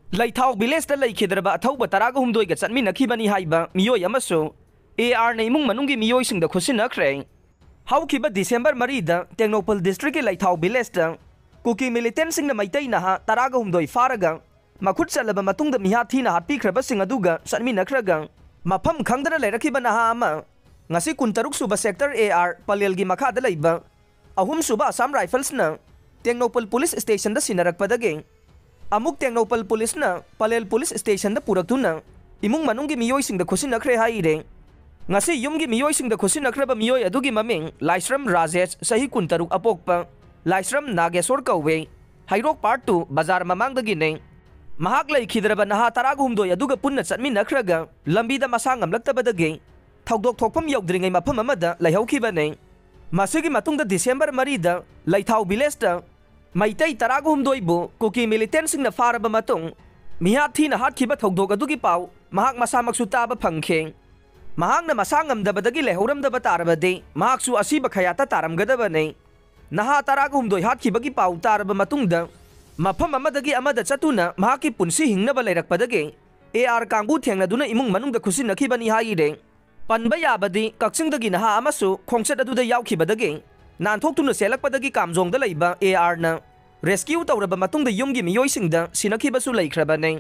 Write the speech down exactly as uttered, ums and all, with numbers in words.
ꯂꯩꯊꯥꯎ ꯚꯤꯂꯦꯖꯇ ꯂꯩꯈꯤꯗ꯭ꯔꯕ ꯑꯊꯧꯕ ꯇꯔꯥꯒ ꯍꯨꯝꯗꯣꯏꯒ ꯆꯠꯃꯤꯟꯅꯈꯤꯕꯅꯤ ꯍꯥꯏꯕ ꯃꯤꯑꯣꯏ ꯑꯃꯁꯨ ꯑꯦ ꯑꯥꯔꯅ ꯏꯃꯨꯡ ꯃꯅꯨꯡꯒꯤ ꯃꯤꯑꯣꯏꯁꯤꯡꯗ ꯈꯨꯠꯁꯤꯟꯅꯈ꯭ꯔꯦ꯫ ꯍꯧꯈꯤꯕ ꯗꯤꯁꯦꯝꯕꯔ ꯃꯔꯤꯗ ꯇꯦꯡꯅꯧꯄꯜ ꯗꯤꯁꯇ꯭ꯔꯤꯛꯀꯤ ꯂꯩꯊꯥꯎ ꯚꯤꯂꯦꯖꯇ ꯀꯨꯀꯤ ꯃꯤꯂꯤꯇꯦꯟꯁꯤꯡꯅ ꯃꯩꯇꯩ ꯅꯍꯥ ꯇꯔꯥꯒ ꯍꯨꯝꯗꯣꯏ ꯐꯥꯔꯒ ꯃꯈꯨꯠ ꯆꯠꯂꯕ ꯃꯇꯨꯡꯗ ꯃꯤꯍꯥꯠ ꯊꯤꯅ ꯍꯥꯠꯄꯤꯈ꯭ꯔꯕꯁꯤꯡ ꯑꯗꯨꯒ ꯆꯠꯃꯤꯟꯅꯈ꯭ꯔꯒ ꯃꯐꯝ ꯈꯪꯗꯅ ꯂꯩꯔꯛꯈꯤꯕ ꯅꯍꯥ ꯑꯃ ꯉꯁꯤ ꯀꯨꯟꯇꯔꯨꯛ ꯁꯨꯕ ꯁꯦꯛꯇꯔ ꯑꯦ ꯑꯥꯔ ꯄꯂꯦꯜꯒꯤ ꯃꯈꯥꯗ ꯂꯩꯕ ꯑꯍꯨꯝꯁꯨꯕ ꯑꯁꯥꯝ ꯔꯥꯏꯐꯜꯁꯅ ꯇꯦꯡꯅꯧꯄꯜ ꯄꯨꯂꯤꯁ ꯁ꯭ꯇꯦꯁꯟꯗ ꯁꯤꯟꯅꯔꯛꯄꯗꯒꯤ ꯑꯃꯨꯛ ꯇꯦꯡꯅꯧꯄꯜ ꯄꯨꯂꯤꯁꯅ ꯄꯂꯦꯜ ꯄꯨꯂꯤꯁ ꯁ꯭ꯇꯦꯁꯟꯗ ꯄꯨꯔꯛꯇꯨꯅ ꯏꯃꯨꯡ ꯃꯅꯨꯡꯒꯤ ꯃꯤꯑꯣꯏꯁꯤꯡꯗ ꯈꯨꯠꯁꯤꯟꯅꯈ꯭ꯔꯦ ꯍꯥꯏꯔꯦ꯫ ꯉꯁꯤ ꯌꯨꯝꯒꯤ ꯃꯤꯑꯣꯏꯁꯤꯡꯗ ꯈꯨꯠꯁꯤꯟꯅꯈ꯭ꯔꯕ ꯃꯤꯑꯣꯏ ꯑꯗꯨꯒꯤ ꯃꯃꯤꯡ ꯂꯥꯏꯁ꯭ꯔꯝ ꯔꯥꯖꯦꯁ, ꯆꯍꯤ ꯀꯨꯟꯇꯔꯨꯛ, ꯑꯄꯣꯛꯄ ꯂꯥꯏꯁ꯭ꯔꯝ ꯅꯥꯒꯦꯁꯣꯔ ꯀꯧꯋꯦ꯫ ꯍꯩꯔꯣꯛ ꯄꯥꯔꯠ ꯇꯨ ꯕꯖꯥꯔ ꯃꯃꯥꯡꯗꯒꯤꯅꯦ꯫ ꯃꯍꯥꯛ ꯂꯩꯈꯤꯗ꯭ꯔꯕ ꯅꯍꯥ ꯇꯔꯥꯒ ꯍꯨꯝꯗꯣꯏ ꯑꯗꯨꯒ ꯄꯨꯟꯅ ꯆꯠꯃꯤꯟꯅꯈ꯭ꯔꯒ ꯂꯝꯕꯤꯗ ꯃꯁꯥ ꯉꯝꯂꯛꯇꯕꯗꯒꯤ ꯊꯧꯗꯣꯛ ꯊꯣꯛꯐꯝ ꯌꯧꯗ꯭ꯔꯤꯉꯩ ꯃꯐꯝ ꯑꯃꯗ ꯂꯩꯍꯧꯈꯤꯕꯅꯤ꯫ ꯃꯁꯤꯒꯤ ꯃꯇꯨꯡꯗ ꯗꯤꯁꯦꯝꯕꯔ ꯃꯔꯤꯗ ꯂꯩꯊꯥꯎ ꯚꯤꯂꯦꯖꯇ ꯃꯩꯇꯩ ꯇꯔꯥꯒ ꯍꯨꯝꯗꯣꯏꯕꯨ ꯀꯨꯀꯤ ꯃꯤꯂꯤꯇꯦꯟꯁꯤꯡꯅ ꯐꯥꯔꯕ ꯃꯇꯨꯡ ꯃꯤꯍꯥꯠ ꯊꯤꯅ ꯍꯥꯠꯈꯤꯕ ꯊꯧꯗꯣꯛ ꯑꯗꯨꯒꯤ ꯄꯥꯎ ꯃꯍꯥꯛ ꯃꯁꯥꯃꯛꯁꯨ ꯇꯥꯕ ꯐꯪꯈꯤ꯫ ꯃꯍꯥꯛꯅ ꯃꯁꯥ ꯉꯝꯗꯕꯗꯒꯤ ꯂꯩꯍꯧꯔꯝꯗꯕ ꯇꯥꯔꯕꯗꯤ ꯃꯍꯥꯛꯁꯨ ꯑꯁꯤꯕ ꯈꯌꯥꯠꯇ ꯇꯥꯔꯝꯒꯗꯕꯅꯤ꯫ ꯅꯍꯥ ꯇꯔꯥꯒ ꯍꯨꯝꯗꯣꯏ ꯍꯥꯠꯈꯤꯕꯒꯤ ꯄꯥꯎ ꯇꯥꯔꯕ ꯃꯇꯨꯡꯗ ꯃꯐꯝ ꯑꯃꯗꯒꯤ ꯑꯃꯗ ꯆꯠꯇꯨꯅ ꯃꯍꯥꯛꯀꯤ ꯄꯨꯟꯁꯤ ꯍꯤꯡꯅꯕ ꯂꯩꯔꯛꯄꯗꯒꯤ ꯑꯦ ꯑꯥꯔ ꯀꯥꯡꯕꯨ ꯊꯦꯡꯅꯗꯨꯅ ꯏꯃꯨꯡ ꯃꯅꯨꯡꯗ ꯈꯨꯠꯁꯤꯟꯅꯈꯤꯕꯅꯤ ꯍꯥꯏꯔꯦ꯫ ꯄꯟꯕ ꯌꯥꯕꯗꯤ ꯀꯛꯆꯤꯡꯗꯒꯤ ꯅꯍꯥ ꯑꯃꯁꯨ ꯈꯣꯡꯆꯠ ꯑꯗꯨꯗ ꯌꯥꯎꯈꯤꯕꯗꯒꯤ ꯅꯥꯟꯊꯣꯛꯇꯨꯅ ꯆꯦꯜꯂꯛꯄꯗꯒꯤ ꯀꯥꯝꯖꯣꯡꯗ ꯂꯩꯕ ꯑꯦ ꯑꯥꯔꯅ ꯔꯦꯁꯀ꯭ꯌꯨ ꯇꯧꯔꯕ ꯃꯇꯨꯡꯗ ꯌꯨꯝꯒꯤ ꯃꯤꯑꯣꯏꯁꯤꯡꯗ ꯁꯤꯟꯅꯈꯤꯕꯁꯨ ꯂꯩꯈ꯭ꯔꯕꯅꯤ꯫